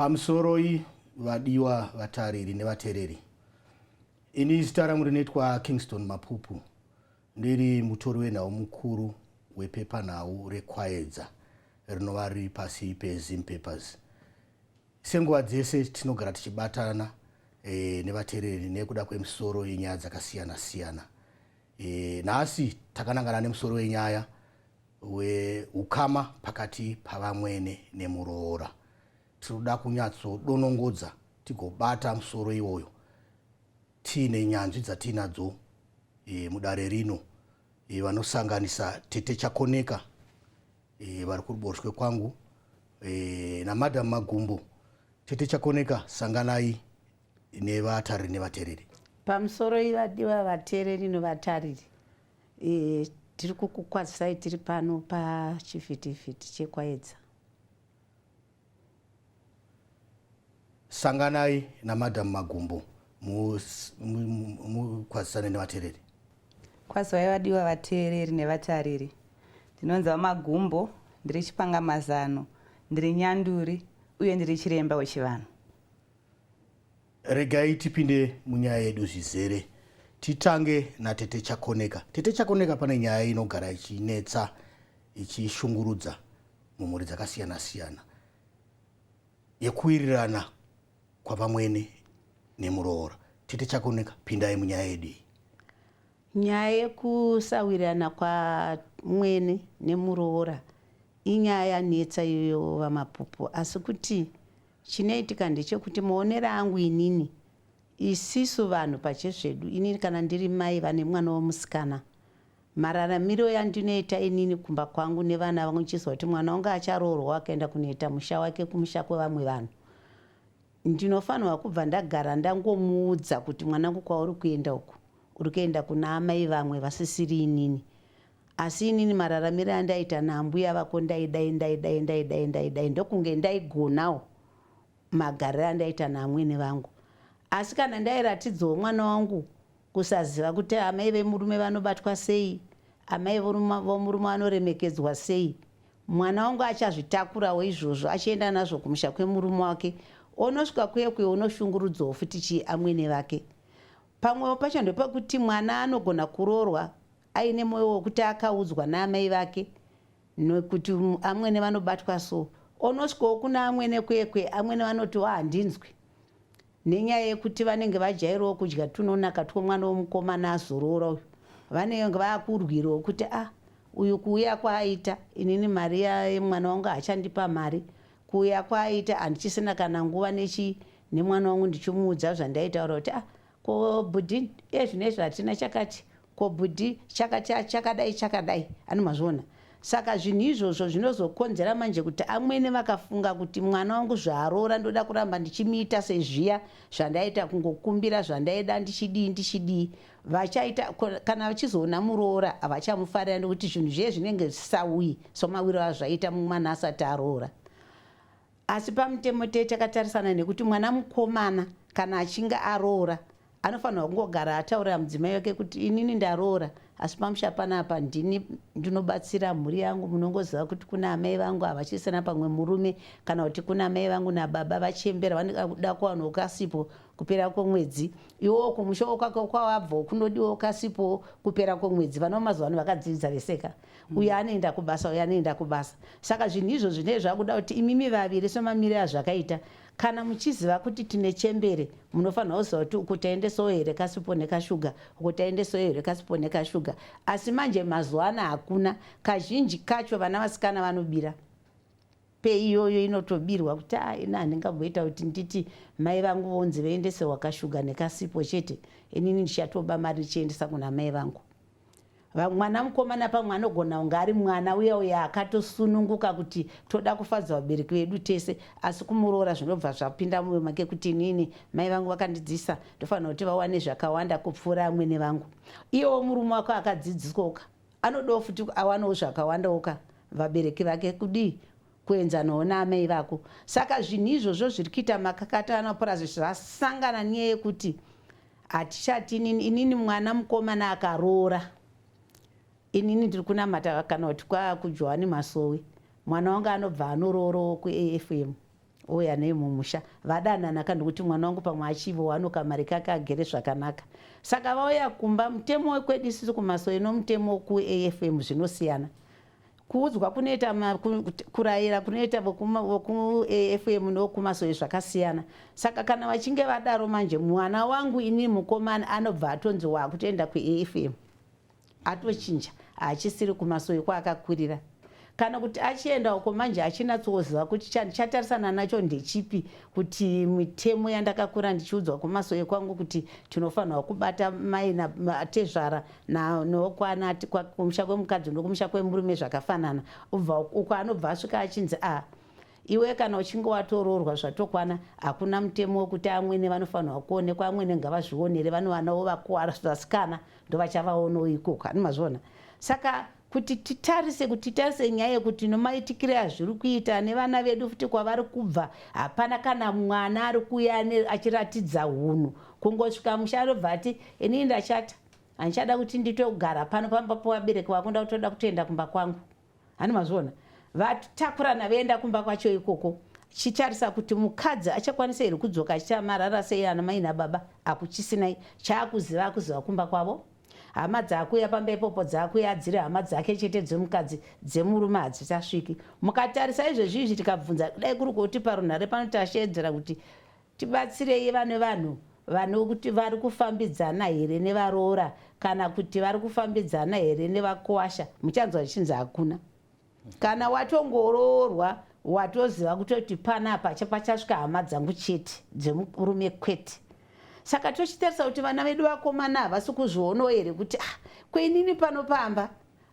Pamusoroi vadiwa vatariri nevatereri. Ini zita rangu rinoitwa Kingston Mapupu. Ndiri mutori wenhau mukuru wepepanhau reKwayedza rinova riri pasi peZimpapers. Senguva dzese tinogara tichibatana e, nevatereri nekuda kwemisoro yenyaya dzakasiyana siyana. E, nhasi takanangana nemusoro wenyaya weukama pakati pavamwene nemuroora. Tinoda kunyatsodonongodza tigobata musoro iwoyo tiine nyanzvi dzatiinadzo e, mudare rino e, vanosanganisa Tete Chakoneka e, vari kuruboshwe kwangu e, naMadam Magumbo. Tete Chakoneka, sanganai nevatariri nevatereri. Pamusoro ivadiwa vateereri nevatariri e, tiri kukukwazisai tiri pano pachivhitivhiti cheKwayedza. Sanganai naMadam Magumbo mukwazisane nevatereri. Kwaziwai vadiwa vateereri nevatariri. Ndinonzi VaMagumbo, ndiri chipangamazano, ndiri nyanduri uye ndiri chiremba wechivanhu. Regai tipinde munyaya yedu zvizere. Titange naTete Chakoneka. Tete Chakoneka, pane nyaya inogara ichinetsa ichishungurudza mumhuri dzakasiyana siyana yekuwirirana kwavamwene nemuroora. Tete Chakoneka, pindai munyaya yedu iyi. Nyaya yekusawirirana kwamwene nemuroora inyaya yanetsa iyoyo VaMapupu, asi kuti Chinoitika ndechekuti maonero angu inini, isisu vanhu pachezvedu, inini kana ndiri mai vane mwana wemusikana, mararamiro yandinoita inini kumba kwangu nevana vangu ndichiziva kuti mwana wangu acharoorwa akaenda kunoita musha wake kumusha kwevamwe vanhu, ndinofanirwa kubva ndagara ndangomuudza kuti mwanangu kwauri kuenda uku uri kuenda kuna amai vamwe vasisiri inini. Asi inini mararamire andaiita naambuya vako ndaidai ndaidai ndaidai ndaidai ndokunge ndaigonawo magarire andaiita naamwene vangu. Asi kana ndairatidzawo mwana wangu kusaziva kuti amai vemurume vanobatwa sei, amai vomurume vanoremekedzwa sei, mwana wangu achazvitakurawo izvozvo achienda nazvo kumusha kwemurume wake onosvika kuye kuye onoshungurudzawo futi chii amwene vake. Pamwewo pacho ndepekuti mwana anogona kuroorwa aine moyo wekuti akaudzwa naamai vake nekuti amwene vanobatwa so onosvikawo kuna amwene kwekwe amwene vanotiwo handinzwi nenyaya yekuti vanenge vajairawo kudya tunonaka twomwana womukomana azoroora uyu vanenge vakurwirawo kuti a ah, uyu kuuya kwaaita inini mari yemwana wangu haachandipa mari kuuya kwaaita handichisina kana nguva nechi nemwana wangu ndichimuudza zvandaitaura kuti ah ko bhudhi iye zvino izvi hatina chakati ko bhudhi chakati chakadai chakadai ani mazviona saka zvinhu izvozvo zvinozokonzera manje kuti amwene vakafunga kuti mwana wangu zvaaroora ndoda kuramba ndichimuita sezviya zvandaita kungokumbira zvandaida ndichidii ndichidii vachaita kana vachizoona muroora havachamufarira nekuti zvinhu zviye zvinenge zvisisauyi somawiro azvaita mwana asati aroora Asi pamutemo tee takatarisana nekuti mwana mukomana kana achinge aroora anofanirwa kungogara ataurira mudzimai wake kuti inini ndaroora asi pamusha panapa ndini ndinobatsira mhuri yangu munongoziva kuti kuna amai vangu havachisina pamwe murume kana kuti kuna amai vangu nababa vachembera vanoda kuwanawo kasipo kupera kwemwedzi iwowo kumusha kwako kwawabva kunodiwawo kasipo kupera kwemwedzi vana vemazuva ano vakadzidza veseka uyo anoenda kubasa uyo anoenda kubasa saka zvinhu izvo zvinee zvakuda kuti imimi vaviri semamiriro azvakaita kana muchiziva kuti tine chembere munofanira kuziva kuti uku taendesawo here kasipo nekashuga uku taendesawo here kasipo nekashuga asi manje mazuva ano hakuna kazhinji kacho vana vasikana vanobira pay iyoyo inotobirwa kuti a ah, ini handingamboita kuti nditi mai vangu vonzi vaendeserwa kashuga nekasipo chete inini ndichatoba mari ndichiendesa kuna mai vangu Mwana mukomana pamwe anogona kunge ari mwana uya uya akatosununguka kuti toda kufadza vabereki vedu tese asi kumuroora zvinobva zvapinda mumwoyo make kuti inini mai vangu vakandidzidzisa ndofanira kuti vawane zvakawanda kupfuura amwene vangu. Iyewo murume wako akadzidziswawoka anodawo futi awanewo zvakawandawoka vabereki vake kudii kuenzanawo naamai vako. Saka zvinhu izvozvo zviri kuita makakatanwa purazi zvasangana nenyaya yekuti Hatichati inini, inini mwana mukomana akaroora inini ndiri kunamata kana kuti kwakuJohani Masowe mwana wangu anobva anoroorowo kuAFM. Ouya nei mumusha vadanana ka ndokuti mwana wangu pamwe achivo anokamari kake agere zvakanaka. Saka vauya kumba mutemo wekwedu isusu kumasowe nomutemo wekuAFM zvinosiyana. Kuudzwa kunoita kurayira kunoita vokuAFM nokumasowe zvakasiyana. Saka kana vachinge vadaro manje mwana wangu ini mukomana anobva atonzi wakutoenda kuAFM. Atochinja haachisiri kumasowe kwaakakurira. Kana kuti achienda uko manje achinatsoziva kuti chandichatarisana nacho ndechipi kuti mitemo yandakakura ndichiudzwa kumasowe kwangu kuti tinofanirwa kubata mai natezvara nokwana kumusha kwemukadzi nokumusha kwemurume zvakafanana. Ubva uko anobva asvika achinzi a ah, iwe kana uchinge watoroorwa zvatokwana hakuna mutemo wekuti amwene vanofanirwa kuonekwa amwene ngavazvionere vanovanawo vasikana ndovachavaonawo ikoko ani mazviona saka kuti titarise kuti titarise nyaya yekuti nomaitikire azviri kuita nevana vedu futi kwavari kubva hapana kana mwana ari kuuya achiratidza hunhu kungosvika musha anobva ati inini ndachata handichada kuti nditogara pano pamba pevabereki vako ndakutoda kutoenda kumba kwangu Hani mazviona? Vatakurana voenda kumba kwacho ikoko. Chitarisa kuti mukadzi achakwanisa here kudzoka achiti amarara sei ana mai nababa akuchisinai chaakuziva akuziva kumba kwavo. Hama dzakuya pamba ipopo dzakuya dziri hama dzake chete dzemukadzi dzemurume hadzichasviki. Mukatarisa izvezvi izvi tikabvunza dai kuri kuti parunhare pano tasheedzera kuti tibatsirei vane vanhu vanokuti vari kufambidzana here nevaroora kana kuti vari kufambidzana here nevakuwasha muchanzwa zvichinzi hakuna kana watongoroorwa watoziva kutoti panapa pachasvika hama dzangu chete dzemurume kwete saka tochitarisa kuti vana vedu vakomana havasi kuzvionawo here kuti ah kwenini pano pamba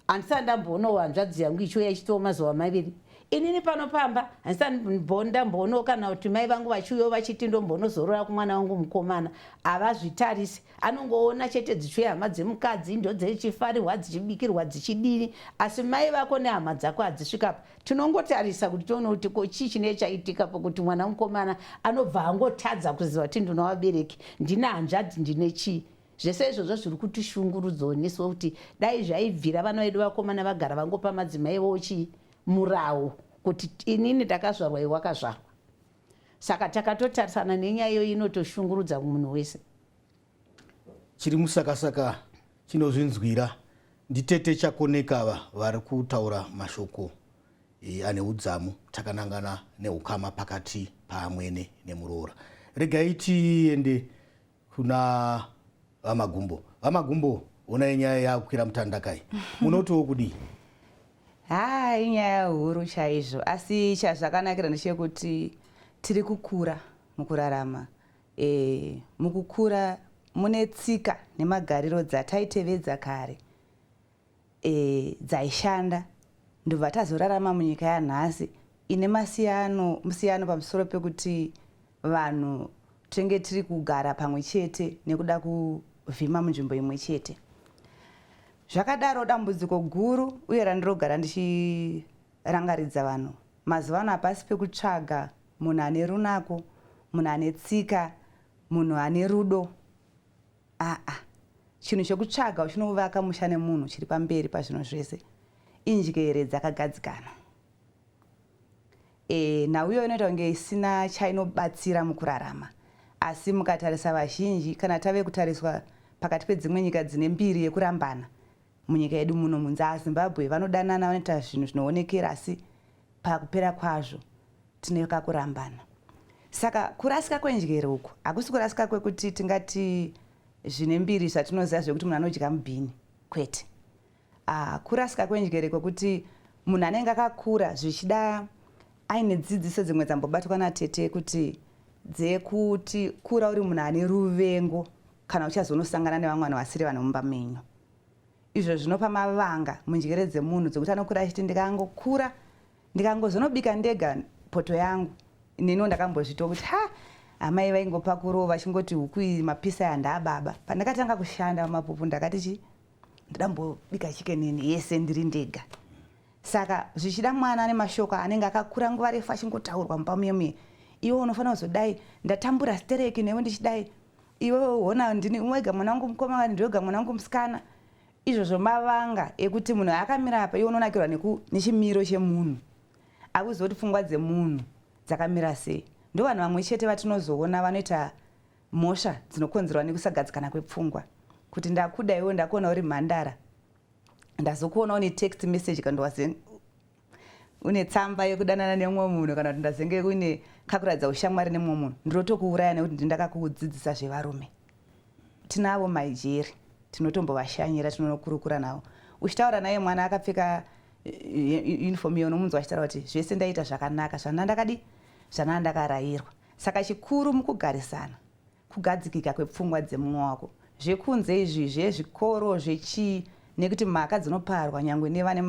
handisati ndamboonawo hanzvadzi yangu ichiuya ichitiwo mazuva maviri inini pano pamba handisati ndamboonawo kana kuti mai vangu vachiuyawo vachiti ndombonozorora kumwana wangu mukomana havazvitarisi anongoona chete dzichiuya hama dzemukadzi ndodzechifarirwa dzichibikirwa dzichidini asi mai vako nehama dzako hadzisvikapa tinongotarisa kuti tione kuti ko chii chinee chaitika pokuti mwana mukomana anobva angotadza kuziva kuti ndina vabereki ndine hanzvadzi ndine chii Zvese izvozvo zviri kutishungurudzawo nesuwo kuti dai zvaibvira vana vedu vakomana vagara vangopa madzimai vowo chii murawo kuti inini ndakazvarwa iwe wakazvarwa. Saka takatotarisana nenyaya iyoyi inotoshungurudza munhu wese. Chiri musakasaka chinozvinzwira nditete Chakoneka ava vari kutaura mashoko e, ane udzamu takanangana neukama pakati paamwene nemuroora. Regai tiende kuna VaMagumbo. VaMagumbo, honai nyaya yakukwira mutanda kai. Munotiwo kudii? Haa, inyaya huru chaizvo, asi chazvakanakira ndechekuti tiri kukura mukurarama. E, mukukura mune tsika nemagariro dzataitevedza kare e, dzaishanda ndobva tazorarama munyika yanhasi ine masiyano musiyano pamusoro pekuti vanhu tinenge tiri kugara pamwe chete nekuda kuvhima munzvimbo imwe chete zvakadaro dambudziko guru uye randirogara ndichirangaridza vanhu mazuva ano hapasi pekutsvaga munhu ane runako munhu ane tsika munhu ane rudo Aa chinhu chekutsvaga uchinovaka musha nemunhu chiri pamberi pazvinhu zvese injere dzakagadzikana. E, nhau iyoyo inoita kunge isina chainobatsira mukurarama asi mukatarisa vazhinji kana tave kutariswa pakati pedzimwe nyika dzine mbiri yekurambana munyika yedu muno munzi azimbabwe vanodanana vanoita zvinhu zvinoonekera asi pakupera kwazvo tine kakurambana saka kurasika kwenjere uku hakusi kurasika kwekuti tingati zvine mbiri zvatinoziva zvekuti munhu anodya mubhini kwete ah, kurasika kwenjere kwekuti munhu anenge akakura zvichida aine dzidziso dzimwe dzambobatwa natete kuti dzekuti kura uri munhu ane ruvengo kana uchazonosangana nevamwe vanhu vasiri vanhu mumba menyu izvo zvinopa mavanga munjere dzemunhu dzekuti anokura achiti ndikangokura Ndikangozonobika ndega poto yangu neniwo ndakambozvitawo kuti ha amai vaingopakurawo vachingoti huku iyi mapisi aya ndaababa. Pandakatanga kushanda mumapupu ndakati chi ndoda mbobika chicken ini yese ndiri ndega. Saka zvichida mwana ane mashoko anenge akakura nguva refu achingotaurwa mumba muye muye. Iwe unofanira kuzodai ndatambura stereki newe ndichidai. Iwe hona ndini wega mwana wangu mukomana ndiwega mwana wangu musikana. Izvozvo mavanga ekuti munhu akamira apa iwe unonakirwa nechimiro chemunhu. Akuziva kuti pfungwa dzemunhu dzakamira sei. Ndovanhu vamwe chete vatinozoona vanoita mhosva dzinokonzerwa nekusagadzikana kwepfungwa. Kuti ndakuda iwe, ndakuona uri mhandara, ndazokuona une text message kana waze une tsamba yekudanana nemumwe munhu, kana kuti ndazenge une kakuratidza ushamwari nemumwe munhu, ndinotokuuraya nekuti ndindakakudzidzisa zvevarume. Tinavo maijeri, tinotombovashanyira, tinonokurukura navo. Uchitaura naye mwana akapfeka uniform iyo, unomunzwa achitaura kuti zvese ndaita zvakanaka, zvana ndakadi, zvana ndakarayirwa. Saka chikuru mukugarisana kugadzikika kwepfungwa dzemumwe wako. Zvekunze izvi, zvezvikoro, zvechii, nekuti mhaka dzinoparwa nyangwe nevane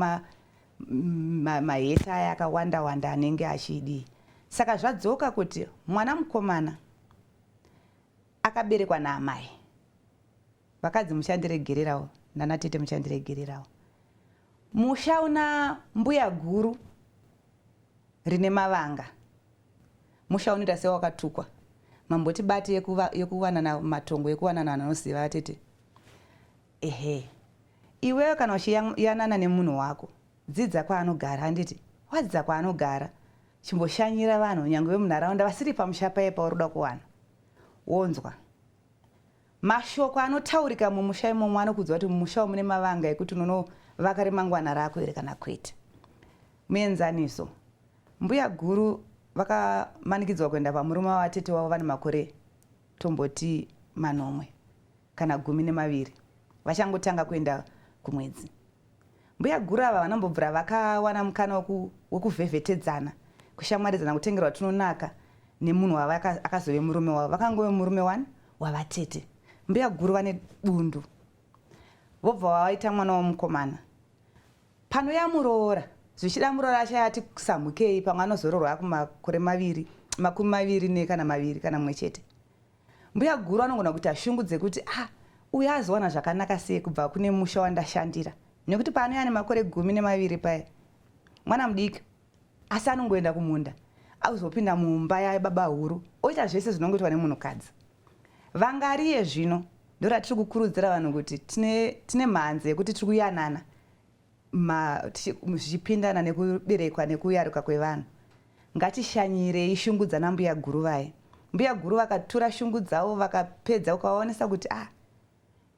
maheta aya akawanda wanda anenge achidii. Saka zvadzoka kuti mwana mukomana akaberekwa naamai. Vakadzi muchandiregererawo, nanatete muchandiregererawo. Musha una mbuya guru rine mavanga, musha unoita sewakatukwa. Mamboti bati yekuwanana matongo, yekuwanana vanhu vanoziva vatete. Ehe, iwewe kana uchiyanana nemunhu wako, dzidza kwaanogara, handiti? Wadzidza kwaanogara, chimboshanyira vanhu nyange vemunharaunda vasiri pamusha paye pauri kuda kuwana, wonzwa mashoko anotaurika mumusha imomo anokuudza kuti mumusha umu mune mavanga ekuti unonovaka remangwana rako here kana kwete. Muenzaniso, mbuya guru vakamanikidzwa kuenda pamurume wavatete wavo vane makore tomboti 7 kana 12, vachangotanga kuenda kumwedzi. Mbuya guru ava vanambobvira vakawana mukana wekuvhevhetedzana, kushamwaridzana, kutengerwa tunonaka nemunhu akazove murume wavo. Vakangove murume wani wavatete. Mbuya guru vane bundu, vobva vaita mwana womukomana. Panouya muroora, zvichida muroora achaya ati samhukei, pamwe anozororwa kumakore maviri, 20 nekana maviri kana mumwe chete. Mbuya guru anogona kuita shungu dzekuti ah, uyu azowana zvakanaka sei kubva kune musha wandashandira, nekuti paanouya nemakore 12 paye mwana mudiki, asi anongoenda kumunda azopinda mumba yababa huru oita zvese zvinongoitwa nemunhukadzi. Vangariye zvino ndoratiri kukurudzira vanhu kuti tine mhanzi yekuti tiri kuyanana zvichipindana nekuberekwa nekuyaruka kwevanhu. Ngatishanyirei shungu dzana mbuya guru vaye. Mbuya guru vakatura shungu dzavo vakapedza, ukavaonesa kuti ah,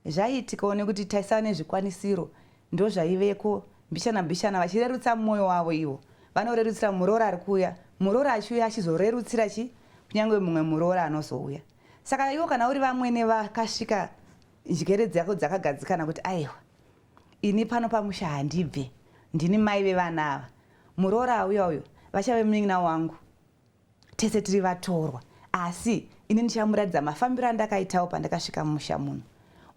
zvaiitikawo nekuti taisava nezvikwanisiro, ndozvaiveko mbichana mbichana, vachirerutsa mwoyo wavo. Ivo vanorerutsira muroora ari kuuya, muroora achiuya achizorerutsira chi kunyange mumwe muroora anozouya. Saka ivo kana uri vamwene vakasvika njere dzako dzakagadzikana kuti aiwa, ini pano pamusha handibve, ndini mai vevana ava, muroora auya uyo vachave munin'ina wangu, tese tiri vatorwa, asi ini ndichamuratidza mafambiro andakaitawo pandakasvika mumusha muno.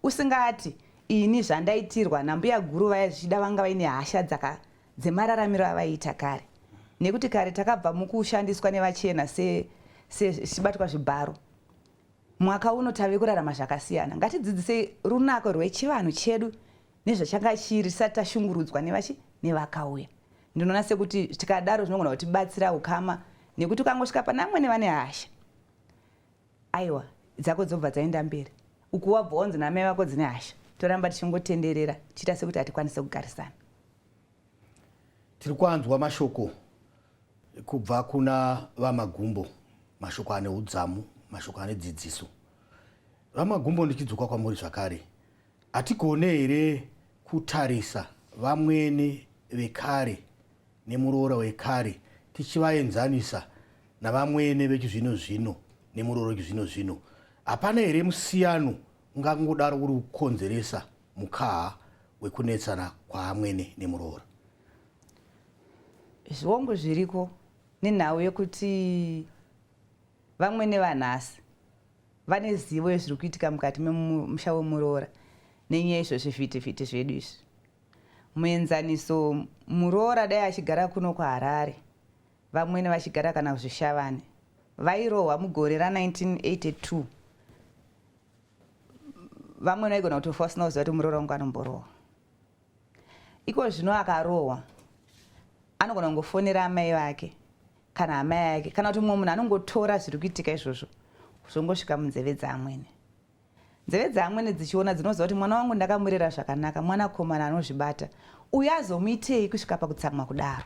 Usingati ini zvandaitirwa nambuya guru vaya, zvichida vanga vaine hasha dzaka dzemararamiro avaiita kare, nekuti kare takabva mukushandiswa nevachena sechibatwa zvibharo. Mwaka uno tave kurarama zvakasiyana. Ngatidzidzisei runako rwechivanhu chedu nezvachanga chiri tisati tashungurudzwa nevachi nevakauya. Ndinoona sekuti tikadaro zvinogona kutibatsira ukama, nekuti ukangosvika pana amwene vane hasha, aiwa, dzako dzobva dzaenda mberi. Uku wabva wanzi namai vako dzine hasha, toramba tichingotenderera tichiita sekuti hatikwanise kugarisana. Tiri kwanzwa mashoko kubva kuna VaMagumbo, mashoko ane udzamu, mashoko ane dzidziso. VaMagumbo, ndichidzoka kwamuri zvakare, hatigone here kutarisa vamwene vekare nemuroora wekare tichivaenzanisa navamwene vechizvino zvino nemuroora wechizvino zvino? Hapana here musiyano ungangodaro uri kukonzeresa mukaha wekunetsana kwaamwene nemuroora? Zvongo zviriko, nenhau yekuti vamwene vanhasi vane zivo yezviri kuitika mukati memusha wemuroora nenyaya izvo zvivhitivhiti zvedu izvi. Muenzaniso, muroora dai achigara kuno kuHarare, vamwene vachigara kana kuZvishavane, vairohwa mugore ra1982, vamwene vaigona kutofa vasina kuziva kuti muroora wangu anomborohwa. Iko zvino akarohwa anogona kungofonera amai vake kana hama yake, kana kuti mumwe munhu anongotora zviri kuitika izvozvo, zvongosvika munzeve dzaamwene. Nzeve dzaamwene dzichiona dzinoziva kuti mwana wangu ndakamurera zvakanaka, mwanakomana anozvibata uyu, azomuitei kusvika pakutsamwa kudaro?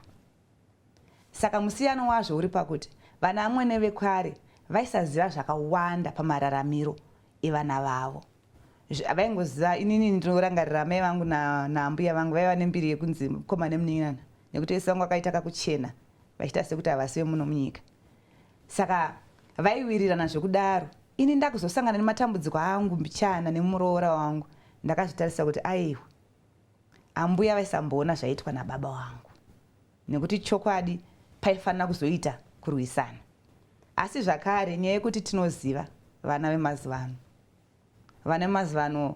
Saka musiyano wazvo uri pakuti Vana amwene vekare vaisaziva zvakawanda pamararamiro evana vavo. Vaingoziva inini ndinorangarira amai vangu naambuya vangu vaiva nembiri yekunzi mukoma nemunin'ina nekuti vese vangu vakaita kakuchena vachiita sekuti havasi vemuno munyika. Saka vaiwirirana zvekudaro. Ini ndakuzosangana nematambudziko angu mbichana nemuroora wangu ndakazvitarisa kuti aiwa ambuya vaisamboona zvaiitwa nababa wangu nekuti chokwadi paifanira kuzoita kurwisana. Asi zvakare nyaya yekuti tinoziva vana vemazuva ano. Vana vemazuva ano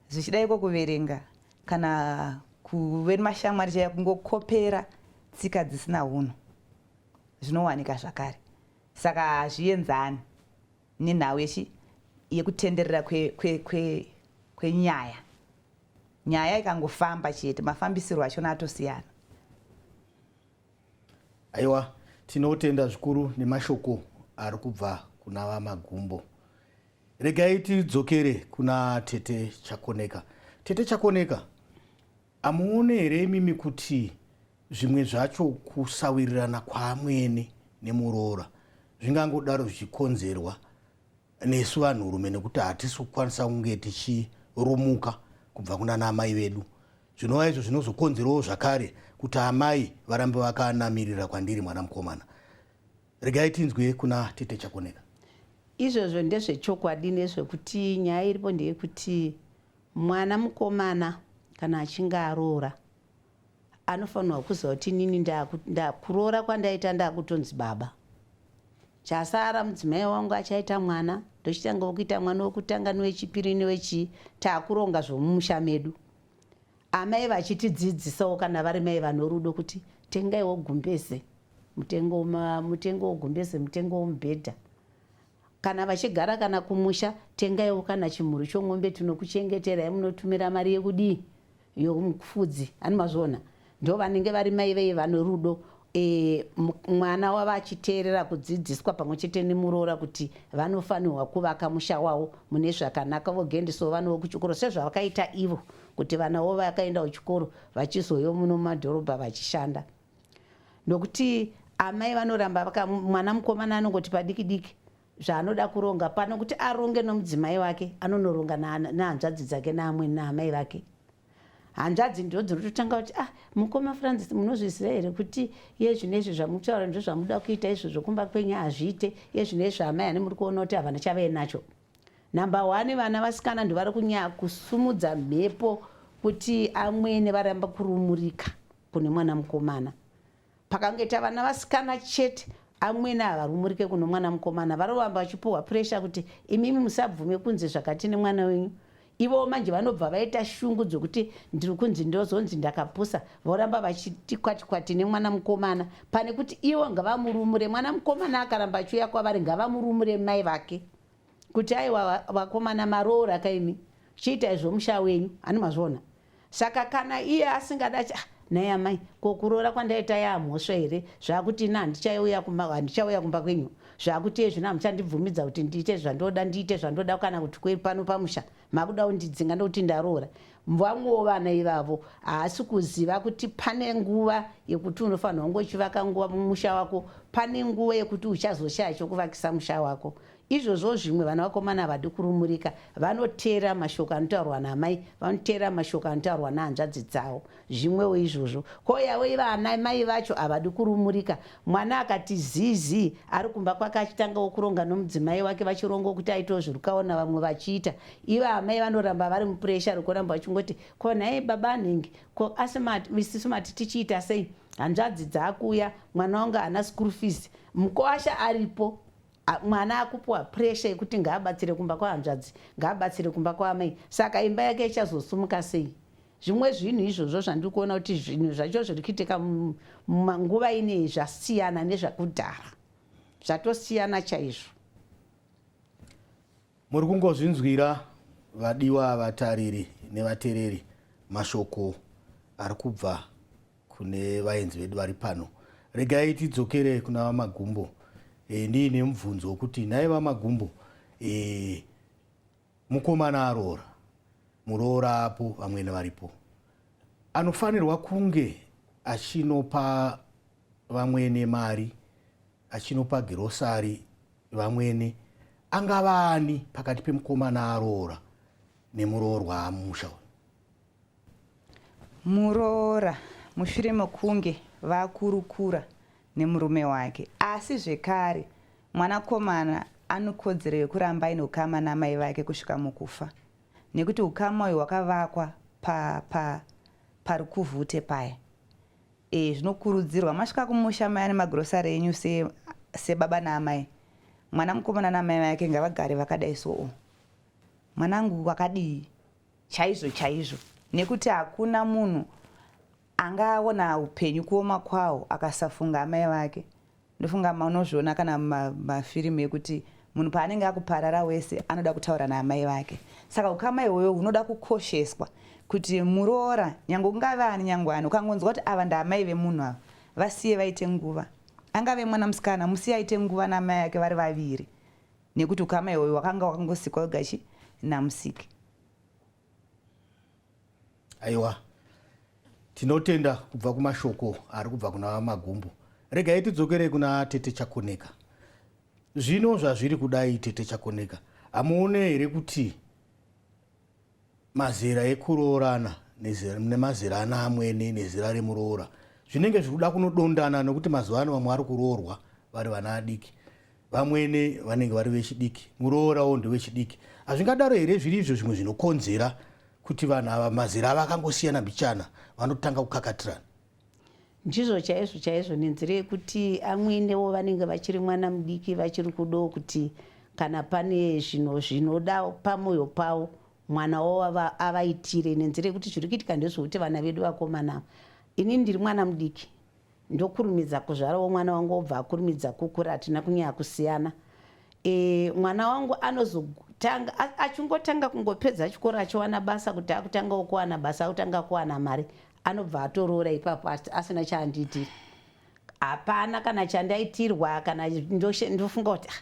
zvichida iko kuverenga kana kuve nemashamwari chaiya kungokopera tsika dzisina hunhu zvinowanika zvakare. Saka hazvienzani nenhau yechi yekutenderera kwenyaya kwe, kwe, kwe nyaya ikangofamba chete mafambisirwo achona atosiyana. Aiwa, tinotenda zvikuru nemashoko ari kubva kuna VaMagumbo. Regai tidzokere kuna Tete Chakoneka. Tete Chakoneka, hamuone here imimi kuti zvimwe zvacho kusawirirana kwaamwene nemuroora zvingangodaro zvichikonzerwa nesu vanhurume nekuti hatisi kukwanisa kunge tichirumuka kubva kunana amai vedu zvinova izvo zvinozokonzerawo zvakare kuti amai varambe vakanamirira kwandiri mwana mukomana. Regai tinzwe kuna Tete Chakoneka. Izvozvo ndezvechokwadi nezvekuti nyaya iripo ndeyekuti mwana mukomana kana achinge aroora anofanirwa kuziva kuti inini ndakuroora kwandaita ndakutonzi baba. Chasara mudzimai wangu achaita mwana ndochitanga kuita mwana wekutanga newechipiri newechii takuronga zvomumusha medu. Amai vachitidzidzisawo kana vari mai vanorudo kuti tengaiwo gumbeze mutengo mutengo wogumbeze mutengo womubhedha kana vachigara kana kumusha tengaiwo kana chimhuru chomombe tinokuchengeterai munotumira mari yekudii yomufudzi ani mazviona ndo vanenge vari mai vei vane rudo e, mwana wava achiteerera kudzidziswa pamwe chete nemuroora kuti vanofanirwa kuvaka musha wavo mune zvakanaka vogendesawo vana vokuchikoro sezvavakaita ivo kuti vana vo vakaenda kuchikoro vachizouya muno mumadhorobha vachishanda nokuti amai vanoramba vaka mwana mukomana anongoti padiki diki zvaanoda kuronga pano kuti aronge nomudzimai wake anonoronga nehanzvadzi dzake naamweni naamai vake hanzvadzi ndo dzinototanga kuti ah mukoma Francis munozviziva here kuti iye zvino izvi zvamutaura ndo zvamuda kuita izvozvo kumba kwenyu hazviite iye zvino izvi amai ane muri kuona kuti havana chavai nacho number one vana vasikana ndovari kunyaya kusumudza mhepo kuti amwene varamba kurumurika kune mwana mukomana pakangoita vana vasikana chete amwene havarumurike kuno mwana mukomana varovamba vachipuhwa pressure kuti imimi musabvume kunzi zvakati nemwana wenyu ivowo manje vanobva vaita shungu dzokuti ndiri kunzi ndozonzi ndakapusa voramba vachiti kwati kwati nemwana mukomana pane kuti ivo ngavamurumure mwana mukomana akaramba achiuya kwavari ngavamurumure mai vake kuti aiwa vakomana maroora kaimi chiitai zvomusha wenyu ani mazviona saka kana iye asingada ah, nhai amai ko kuroora kwandaita yaamhosva here zvakuti ini handichauya kumba handichauya kumba kwenyu zvakuti iye zvino hamuchandibvumidza kuti ndiite zvandoda ndiite zvandoda kana kuti kwe pano pamusha makuda kundidzinga ndokuti ndaroora vamwewo vana ivavo haasi kuziva kuti pane nguva yekuti unofanirwa kunge uchivaka nguva mumusha wako pane nguva yekuti uchazoshaya chokuvakisa musha wako Izvozvo zvimwe vana vakomana havadi kurumurika vanoteerera mashoko anotaurwa naamai vanoteerera mashoko anotaurwa nehanzvadzi dzavo zvimwewo izvozvo kouyawo ivo ana mai vacho havadi kurumurika mwana akati zii zii ari kumba kwake achitangawo kuronga nomudzimai wake vachironga kuti aitewo zvirukawo navamwe vachiita ivo amai vanoramba vari mupuresha rekuramba vachingoti ko nhai baba anhingi ko asi isisu mati tichiita sei hanzvadzi dzaakuuya mwana wangu haana school fees mukwasha aripo Mwana akupiwa pressure yekuti ngaabatsire kumba kwahanzvadzi, ngaabatsire kumba kwaamai. Saka imba yake ichazosumuka sei? Zvimwe zvinhu izvozvo zvandiri kuona kuti zvinhu zvacho zviri kuitika munguva ineyi zvasiyana nezvakudhara. Zvatosiyana chaizvo. Muri kungozvinzwira vadiwa vatariri nevatereri mashoko ari kubva kune vaenzi vedu vari pano. Regai tidzokere kuna VaMagumbo e, ndiine mubvunzo wekuti nhai VaMagumbo e, mukomana aroora muroora apo vamwene varipo anofanirwa kunge achinopa vamwene mari achinopa girosari vamwene angava ani pakati pemukomana aroora nemuroorwa amusha uyu? Muroora mushure mekunge vakurukura nemurume wake, asi zvekare mwanakomana anokodzero yekuramba aine ukama naamai vake kusvika mukufa nekuti ukama uyu hwakavakwa pa, pa, parukuvhute paya. E, zvinokurudzirwa masvika kumusha maya nemagrosari enyu sebaba se naamai, mwana mukomana naamai vake ngavagare vakadai soo, mwanangu wakadii chaizvo chaizvo, nekuti hakuna munhu angaona upenyu kuoma kwawo akasafunga amai vake. Ndofunga unozviona kana mafirimu ekuti munhu paanenge akuparara wese anoda kutaura naamai vake. Saka ukama ihwoyo hunoda kukosheswa kuti muroora nyange ungave ani nyange ani, ukangonzwa kuti ava ndaamai vemunhu ava, vasiye vaite nguva. Angave mwana musikana, musiye aite nguva naamai ake vari vaviri, nekuti ukama ihwoyo hwakanga hwakangosikwa wega chi naMusiki. Aiwa, tinotenda kubva kumashoko ari kubva kuna VaMagumbo. Regai tidzokere kuna Tete Chakoneka. Zvino zvazviri kudai, Tete Chakoneka, hamuone here kuti mazera ekuroorana nemazera ana amwene nezera remuroora zvinenge zviri kuda kunodondana, nekuti mazuva ano vamwe vari kuroorwa vari vana adiki, vamwene vanenge vari vechidiki, muroorawo ndewechidiki? Hazvingadaro here zviri izvo zvimwe zvinokonzera kuti vanhu ava mazera ava akangosiyana mbichana vanotanga kukakatirana? Ndizvo chaizvo chaizvo, nenzira yekuti amwenewo vanenge vachiri mwana mudiki, vachiri kudawo kuti kana pane zvino zvinoda pamwoyo pavo mwana wavo avaitire, nenzira yekuti zviri kuitika ndezvekuti vana vedu vakomana, ini ndiri mwana mudiki, ndokurumidza kuzvarawo mwana wangu obva akurumidza kukura, hatina kunyanya kusiyana. Mwana wangu anozotanga achingotanga kungopedza chikoro achiwana basa, kuti akutangawo kuwana basa, akutanga kuwana mari, anobva atoroora ipapo asina chaandiitira. Hapana kana chandaitirwa. Kana ndofunga kuti, ah,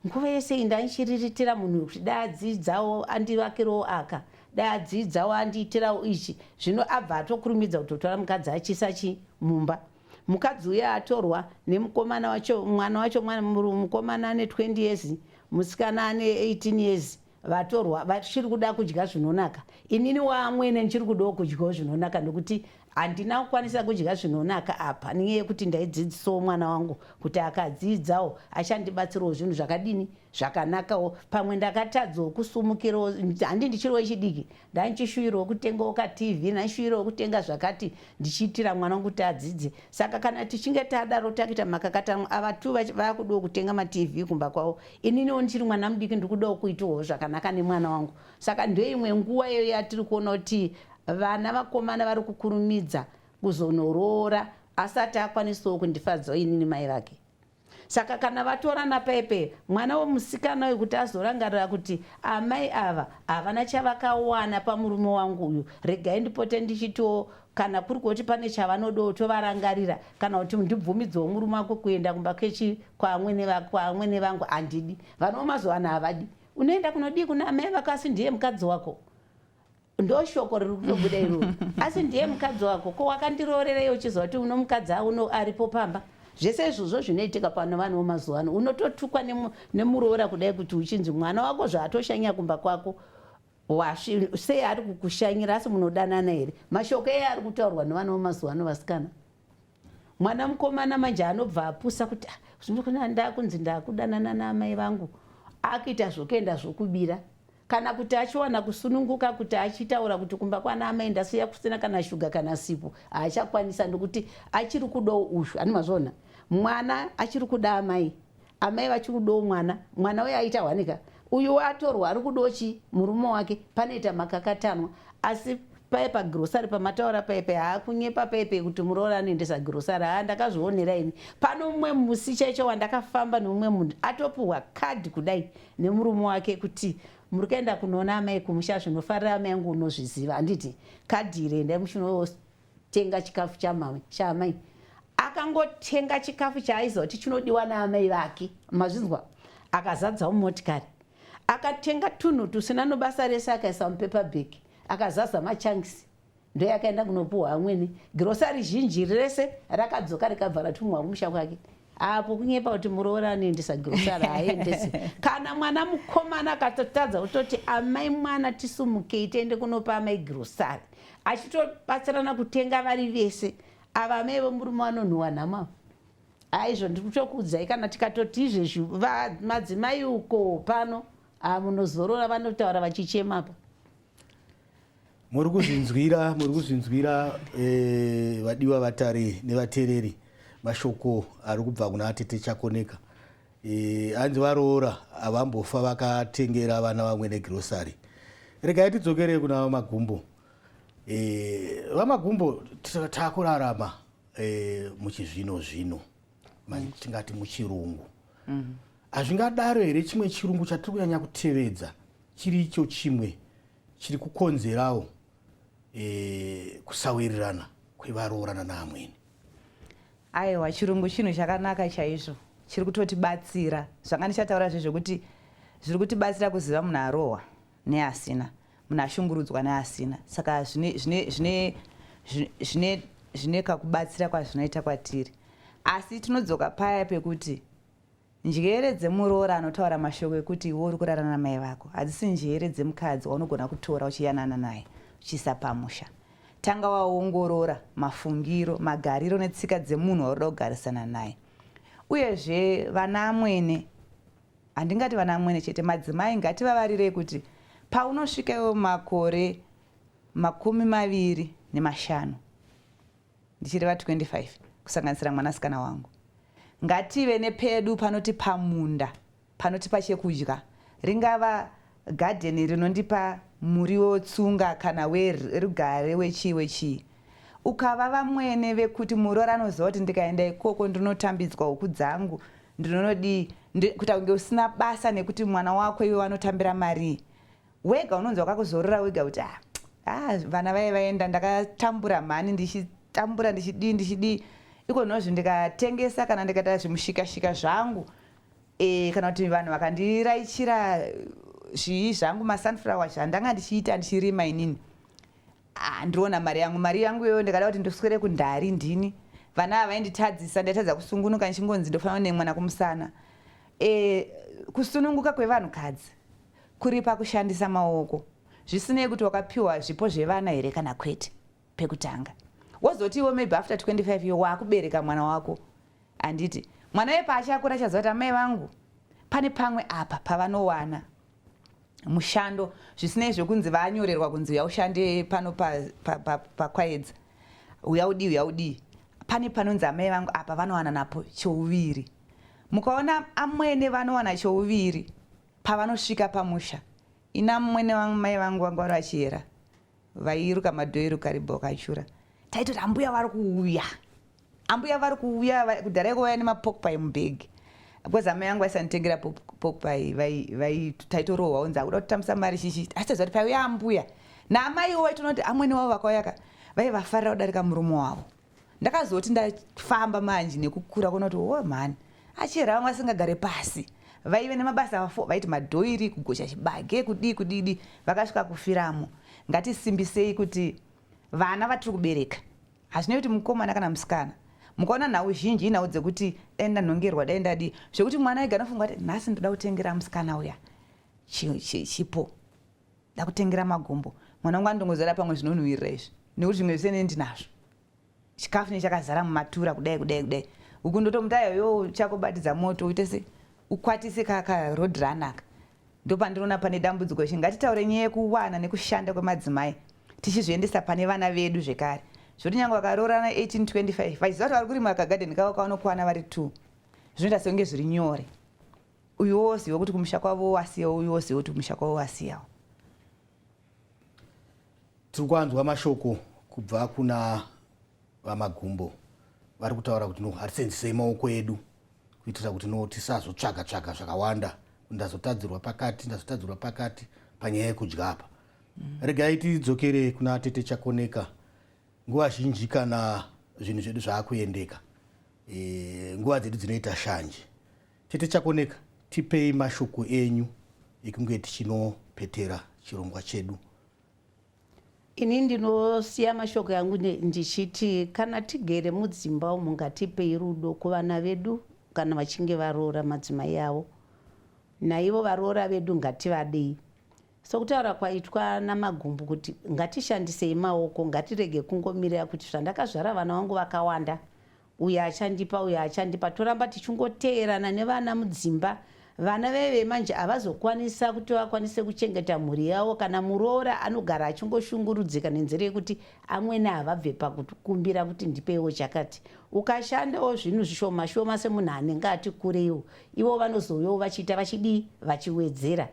nguva yese iyi ndandichiriritira munhu kuti dai adzidzawo andivakirewo aka, dai adzidzawo andiitirawo ichi, zvino abva atokurumidza kutotora mukadzi achiisa chi mumba. Mukadzi uye atorwa nemukomana wacho, mwana wacho mukomana ane 20 years, musikana ane 18 years. Vatorwa vachiri kuda kudya zvinonaka. Inini waamwene ndichiri kudawo kudyawo zvinonaka, nekuti handina kukwanisa kudya zvinonaka apa nenyaya yekuti ndaidzidzisawo mwana wangu kuti akadzidzawo achandibatsirawo zvinhu zvakadini zvakanakawo. Pamwe ndakatadzawo kusumukirawo, handi ndichiri wechidiki, ndanichishuwirawo kutengawo kaTV, ndanishuwirawo kutenga zvakati ndichiitira mwana wangu kuti adzidze. Saka kana tichinge tadaro takuita makakatanwa, ava tu vakudawo kutenga maTV kumba kwavo, ininiwo ndichiri mwana mudiki, ndiri kudawo kuitawo zvakanaka nemwana wangu. Saka ndoimwe nguva iyoyo yatiri kuona kuti vana vakomana vari kukurumidza kuzonoroora asati akwanisawo kundifadzawo inini mai vake. Saka kana vatorana paipe, mwana wemusikana uyu kuti azorangarira kuti amai ava havana chavakawana pamurume wangu uyu, regai ndipote ndichitiwo kana kuri kuti pane chavanodawo tovarangarira, kana kuti ndibvumidzewo murume wako kuenda kumba kechi kwaamwene vangu. Handidi. Vana vemazuva ano havadi. Unoenda kunodii kuna amai vako asi ndiye mukadzi wako? Ndo shoko riri kutobuda iroro. Asi ndiye mukadzi wako, ko wakandiroorerei uchiziva kuti uno mukadzi auno aripo pamba? Zvese izvozvo zvinoitika pano vanhu vemazuva ano. Unototukwa nemuroora kudai kuti uchinzi mwana wako zvaatoshanya kumba kwako sei ari kukushanyira, asi munodanana here? Mashoko eye ari kutaurwa nevana vemazuva ano vasikana. Mwana mukomana manje anobva apusa kuti, ah, ndakunzi ndakudanana naamai vangu, akuita zvokuenda zvokubira, kana kuti achiwana kusununguka kuti achitaura kuti kumba kwana amai ndasiya kusina kana shuga kana sipo, haachakwanisa nekuti achiri kudawo uyu. Ani mazviona, mwana achiri kuda amai, amai vachiri kudawo mwana. Mwana uyo aita hwanika uyu watorwa ari kudawo chi murume wake. Panoita makakatanwa. Asi paye pagrosari pamataura paipe, haakunyepa paipe kuti muroora anoendesa grosari. Haa, ndakazvionera ini pano mumwe musi chaicho wandakafamba nemumwe munhu atopuhwa kadhi kudai nemurume wake kuti muri kuenda kunoona amai kumusha, zvinofarira amai angu unozviziva, handiti? Kadhi iri, endai muchinotenga chikafu chaamai. Akangotenga chikafu chaaiziva kuti chinodiwa naamai vake, mazvinzwa? Akazadzawo motikari, akatenga tunhu tusina nobasa rese, akaisa mupaper bag, akazaza machunks, ndoyakaenda kunopuhwa amweni. Girosari zhinji rese rakadzoka rikabva ratumwa kumusha kwake. Apo kunyepa kuti muroora anoendesa girosari, haaendesi. Kana mwana mukomana akatotadza kutoti amai mwana tisumukei tiende kunopa amai girosari, achitobatsirana kutenga vari vese, ava amai vemurume vanonhuwa nhamo. Aizvo ndiri kutokuudzai, kana tikatoti izvezvi madzimai uko pano munozorora, vanotaura vachichemapa. Muri kuzvinzwira, muri kuzvinzwira, vadiwa vatari nevateereri, mashoko ari kubva kuna Tete Chakoneka. Hanzi varoora havambofa vakatengera vana vamwe negirosari. Regai tidzokere kuna VaMagumbo. VaMagumbo, takurarama muchizvino zvino, tingati muchirungu. Hazvingadaro here chimwe chirungu chatiri kunyanya kutevedza chiri icho chimwe chiri kukonzerawo kusawirirana kwevaroorana naamweni? Aiwa, chirungu chinhu chakanaka chaizvo, chiri kutotibatsira. Zvanga ndichataura zvezvekuti zviri kutibatsira kuziva munhu arohwa neasina, munhu ashungurudzwa neasina. Saka zvine kakubatsira kwazvinoita kwatiri. Asi tinodzoka paya pekuti njere dzemuroora anotaura mashoko ekuti iwe uri kurara namai vako hadzisi njere dzemukadzi waunogona kutora uchiyanana naye uchiisa pamusha. Tanga waongorora mafungiro, magariro netsika dzemunhu wauri kuda kugarisana naye. Uyezve vana amwene, handingati vana amwene chete, madzimai ngativavarirei kuti paunosvika iwe makore 25, ndichireva 25 kusanganisira mwanasikana wangu, ngative nepedu panoti pamunda, panotipa chekudya, ringava gadheni rinondipa muriwo, tsunga kana werugare, wechii wechii. Ukava vamwene vekuti muroora anoziva kuti ndikaenda ikoko ndinotambidzwa huku dzangu, ndinonodii, kuita kunge usina basa nekuti mwana wako iwe wanotambira marii, wega unonzi wakakuzorora wega kuti ah, ah, vana vaye vaenda, ndakatambura mhani, ndichitambura, ndichidii ndichidii, iko nhozvi ndikatengesa kana ndikaita zvimushikashika zvangu, kana kuti vanhu vakandiraichira zvii zvangu, masunflower zvandanga ndichiita ndichirima inini, ah, ndiriona mari yangu. Mari yangu iyoyo ndikada kuti ndoswere kundari, ndini vana ava vainditadzisa, ndaitadza kusungunuka, ndichingonzi ndofanira nemwana kumusana. Kusununguka kwevanhukadzi kuri pakushandisa maoko, zvisinei kuti wakapiwa zvipo zvevana here kana kwete. Pekutanga wozoti iwe maybe after 25 year waakubereka mwana wako, handiti mwana uye paachakura achaziva kuti amai vangu pane pamwe apa pavanowana mushando, zvisinei zvekunzi vanyorerwa kunzi uya ushande pano paKwaedza, uya udii, uya udii, pane panonzi amai vangu apa vanowana napo chouviri. Mukaona amwene vanowana chouviri pavanosvika pamusha, ina mumwene mai vangu vanga vari vachiyera, vairuka madhoiri karibho kachura, taitoti ambuya vari kuuya, ambuya vari kuuya. Kudhara iko vaiya nemapork pie mubhegi, because amai vangu vaisanditengera pork pie, taitorohwa unzi akuda kutambisa mari chichi. Asi taiziva kuti paiuya ambuya naamaiwo vaitoona kuti amwene wavo vakauya ka, vaivafarira kudarika murume wavo. Ndakazoti ndafamba manje nekukura kuona kuti o mhani, achera vamwe vasingagare pasi, vaive nemabasa afo, vaiti madhoiri, kugocha chibage, kudii kudidi, vakasvika kufiramo. Ngatisimbisei kuti vana vatiri kubereka, hazvinei kuti mukomana kana musikana. Mukaona nhau zhinji inhau dzekuti dai ndanhongerwa, dai ndadii, zvekuti mwana ega anofunga kuti nhasi ndoda kutengera musikana uya chipo, ndakutengera magumbo. Mwana wangu anondongozara pamwe zvinonhuhwirira izvi, nekuti zvimwe zvese ndinazvo, chikafu nechakazara mumatura kudai kudai kudai, uku ndotomuti ayo yo chakubatidza moto, uite se ukwatise karodhi ranaka. Ndopandinoona pane dambudziko ichi. Ngatitaure nyaya yekuwana nekushanda kwemadzimai tichizviendesa pane vana vedu zvekare, zvoti nyange vakaroorana 1825 vachiziva kuti vari kurima kagadheni kavo kavanokwana vari two, zvinoita sekunge zviri nyore. Uyu woziva kuti kumusha kwavo wasiyawo, uyu woziva kuti kumusha kwavo wasiyawo. Tiri kwanzwa mashoko kubva kuna VaMagumbo, vari kutaura kuti no, hatisenzisei maoko edu kuitira kuti no, tisazotsvaga tsvaga zvakawanda, ndazotadzirwa pakati, ndazotadzirwa pakati panyaya yekudya apa. Regai tidzokere kuna Tete Chakoneka. Nguva zhinji kana zvinhu zvedu zvaakuendeka, nguva dzedu dzinoita shanje. Tete Chakoneka, tipei mashoko enyu ekunge tichinopetera chirongwa chedu. Ini ndinosiya mashoko yangu ndichiti kana tigere mudzimba umu, ngatipei rudo kuvana vedu. kana vachinge varoora madzimai avo. Naivo varoora vedu ngativadei. Sokutaura kwaitwa naMagumbu kuti ngatishandisei maoko, ngatirege kungomirira kuti zvandakazvara vana vangu vakawanda, uyo achandipa, uyo achandipa. Toramba tichingoteerana nevana mudzimba. Vana veve manje havazokwanisa kuti vakwanise kuchengeta mhuri yavo kana muroora anogara achingoshungurudzika nenzira yekuti amwene havabve pakukumbira kuti ndipeiwo chakati. Ukashandawo zvinhu zvishoma shoma semunhu anenge ati kureiwo, ivo vanozouyawo vachiita vachidii, vachiwedzera.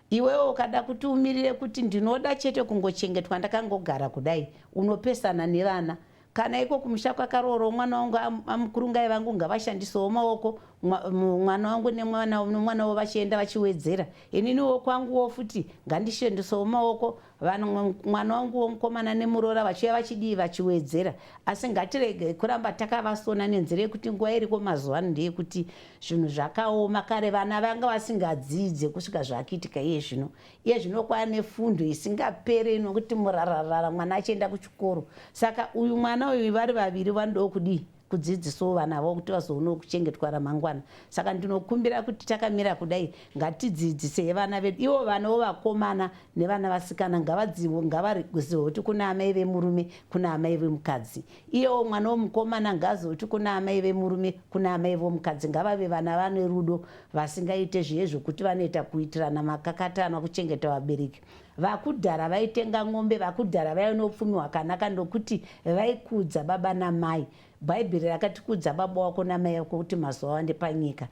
Iwewe ukada kuti umirire kuti ndinoda chete kungochengetwa ndakangogara kudai, unopesana nevana. Kana iko kumusha kwakaroorwa mwana wangu amukurungai vangu ngavashandisewo maoko, mwana wangu nemwana nemwana wavo vachienda vachiwedzera. Ininiwo kwanguwo futi ngandishandisewo maoko, vanhu mwana wangu womukomana nemuroora vachiuya vachidii vachiwedzera. Asi ngatirege kuramba takavasona nenzira yekuti nguva iriko mazuva ano ndeyekuti zvinhu zvakaoma. Kare vana vanga vasingadzidze kusvika zvakuitika iye zvino. Iye zvino kwaane fundo isingapere inokuti murararara mwana achienda kuchikoro. Saka uyu mwana uyu vari vaviri vanodawo kudii? Kudzidzisawo vana vavo kuti vazoonawo kuchengetwa ramangwana. Saka ndinokumbira kuti takamira kudai ngatidzidzisei vana vedu. Ivo vanawo vakomana nevana vasikana ngavazive kuti kuna amai vemurume, kuna amai vemukadzi. Iyewo mwana womukomana ngaazive kuti kuna amai vemurume, kuna amai vomukadzi. Ngavave vana vane rudo vasingaite zviye zvokuti vanoita kuitirana makakatanwa kuchengeta vabereki. Vakudhara vaitenga ng'ombe, vakudhara vaive noupfumi hwakanaka nokuti vaikudza baba namai. Bhaibheri rakati kudza baba wako namai vako kuti mazuva awande panyika.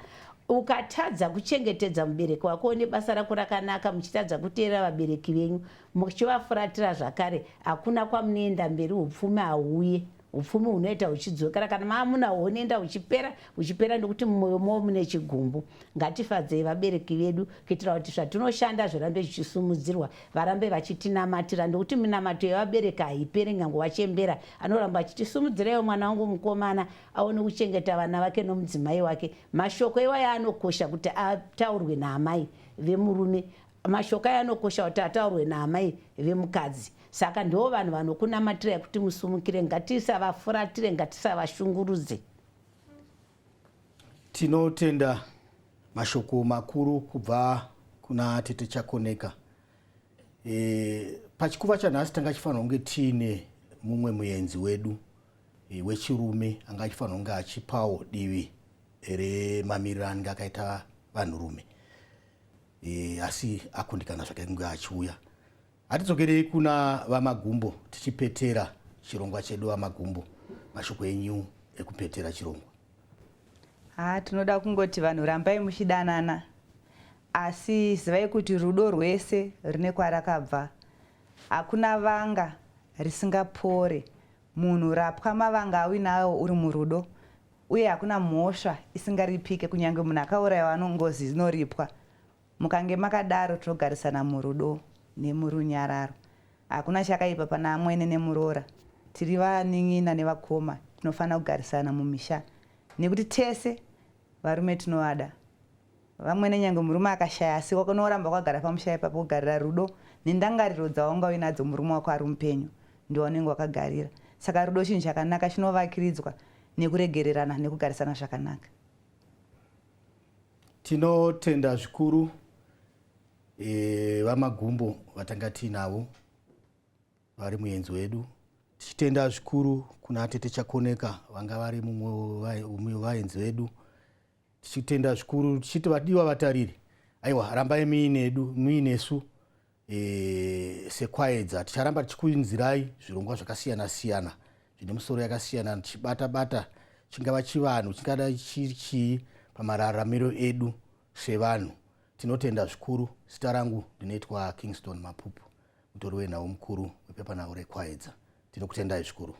Ukatadza kuchengetedza mubereki wako nebasa rako rakanaka, muchitadza kuteerera vabereki venyu, muchivafuratira zvakare, hakuna kwamunoenda mberi, upfumi hauuye. Upfumi hunoita huchidzokera kana maamunahwo hunoenda huchipera huchipera nekuti mumwoyo mavo mune chigumbu. Ngatifadzei vabereki vedu kuitira kuti zvatinoshanda zvirambe zvichisumudzirwa, varambe vachitinamatira nekuti minamato yevabereki haiperi nyange wachembera. Anoramba achitisumudziraiwo mwana wangu mukomana aone kuchengeta vana vake nomudzimai wake. Mashoko iwaya anokosha kuti ataurwe naamai vemurume. Mashoko aya anokosha kuti ataurwe naamai vemukadzi. Saka ndivo vanhu vanokunamatirai kuti musumukire. Ngatisavafuratire, ngatisavashungurudze. Tinotenda mashoko makuru kubva kuna Tete Chakoneka. Pachikuva chanhasi tanga chifanira kunge tiine mumwe muenzi wedu wechirume anga achifanira kunge achipawo divi remamiriro anenge akaita vanhurume. Asi akundikana zvake kunge achiuya. Hatidzokerei kuna VaMagumbo tichipetera chirongwa chedu. VaMagumbo, mashoko enyu ekupetera chirongwa. Ha, tinoda kungoti vanhu rambai muchidanana, asi zivai kuti rudo rwese rune kwarakabva. Hakuna vanga risingapore. Munhu rapwa mavanga auinawo uri murudo, uye hakuna mhosva isingaripike. Kunyange munhu akaurayiwa anongozi inoripwa. Mukange makadaro tinogarisana murudo nemurunyararo. Hakuna chakaipa pana amwene nemuroora. Tiri vanin'ina nevakoma, tinofanira kugarisana mumisha nekuti tese varume tinovada. Vamwene nyange murume akashaya asi unoramba wakagara pamusha ipapo kugarira rudo nendangariro dzawanga uinadzo murume wako ari mupenyu ndiwaunenge wakagarira. Saka rudo chinhu chakanaka chinovakiridzwa nekuregererana nekugarisana zvakanaka. Tinotenda zvikuru VaMagumbo vatanga tiinavo vari muenzi wedu. Tichitenda zvikuru kuna Tete Chakoneka vanga vari mumwe wevaenzi vedu. Tichitenda zvikuru tichiti vadiwa vatariri, aiwa rambai muinedu muinesu seKwaedza. Ticharamba tichikuinzirai zvirongwa zvakasiyana siyana zvine misoro yakasiyana, tichibata bata chingava chivanhu chingada chiri chii pamararamiro edu sevanhu. Tinotenda zvikuru. Zita rangu ndinoitwa Kingston Mapupu, mutori wenhau mukuru wepepanhau reKwaedza. Tinokutendai zvikuru.